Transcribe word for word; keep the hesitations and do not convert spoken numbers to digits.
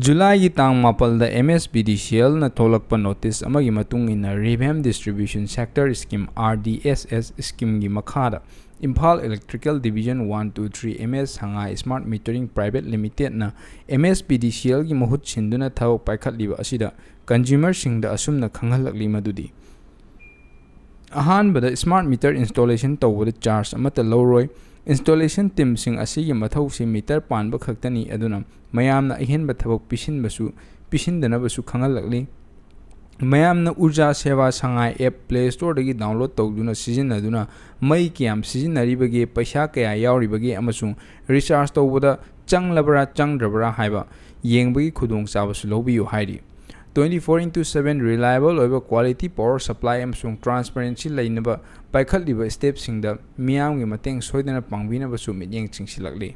ꯖꯨꯂꯥꯏꯒꯤ ꯇꯥꯡ ꯃꯥꯄꯜꯗ M S P D C L ꯅ ꯊꯣꯛꯂꯛꯄ ꯅꯣꯇꯤꯁ ꯑꯃꯒꯤ ꯃꯇꯨꯡ ꯏꯟꯅ, Revamped Distribution Sector Scheme, R D S S scheme ꯒꯤ ꯃꯈꯥꯗ Imphal Electrical Division one two three M S Sangai Smart Metering Private Limited ꯅ M S P D C L ꯒꯤ ꯃꯍꯨꯠ ꯁꯤꯟꯗꯨꯅ ꯊꯕꯛ ꯄꯥꯏꯈꯠꯂꯤꯕ ꯑꯁꯤꯗ consumer ꯁꯤꯡꯗ ꯑꯁꯨꯝꯅ ꯈꯪꯍꯜꯂꯛꯂꯤ ꯃꯗꯨꯗꯤ, ꯑꯍꯥꯟꯕꯗ, smart meter installation ꯇꯧꯕꯗ charge ꯑꯃꯠꯇ ꯂꯧꯔꯣꯏ꯫ Installation team ꯁꯤꯡ ꯑꯁꯤꯒꯤ ꯃꯊꯧꯁꯤ meter ꯄꯥꯟꯕ ꯈꯛꯇꯅꯤ, ꯑꯗꯨꯅ ꯃꯌꯥꯝꯅ ꯑꯍꯦꯟꯕ ꯊꯕꯛ ꯄꯤꯁꯤꯟꯕꯁꯨ, ꯄꯤꯁꯤꯟꯗꯅꯕꯁꯨ ꯈꯪꯍꯜꯂꯛꯂꯤ꯫ ꯃꯌꯥꯝꯅ ꯎꯔꯖꯥ ꯁꯦꯕꯥ ꯁꯉꯥꯏ app Play Store ꯗꯒꯤ download ꯇꯧꯗꯨꯅ ꯁꯤꯖꯤꯟꯅꯗꯨꯅ ꯃꯩ ꯀꯌꯥꯝ ꯁꯤꯖꯤꯟꯅꯔꯤꯕꯒꯦ, ꯄꯩꯁꯥ ꯀꯌꯥ ꯌꯥꯎꯔꯤꯕꯒꯦ ꯑꯃꯁꯨꯡ recharge ꯇꯧꯕꯗ ꯆꯪꯂꯕ꯭ꯔꯥ ꯆꯪꯗ꯭ꯔꯕ꯭ꯔꯥ ꯍꯥꯏꯕ ꯌꯦꯡꯕꯒꯤ ꯈꯨꯗꯣꯡꯆꯥꯕꯁꯨ ꯂꯧꯕꯤꯌꯨ ꯍꯥꯏꯔꯤ꯫ Twenty four into seven reliable ꯑꯣꯏꯕ quality power supply ꯑꯃꯁꯨꯡ transparency ꯂꯩꯅꯕ ꯄꯥꯏꯈꯠꯂꯤꯕ step ꯁꯤꯡꯗ ꯃꯤꯌꯥꯝꯒꯤ ꯃꯇꯦꯡ ꯁꯣꯏꯗꯅ ꯄꯥꯡꯕꯤꯅꯕꯁꯨ ꯃꯤꯠꯌꯦꯡ ꯆꯤꯡꯁꯤꯜꯂꯛꯂꯤ꯫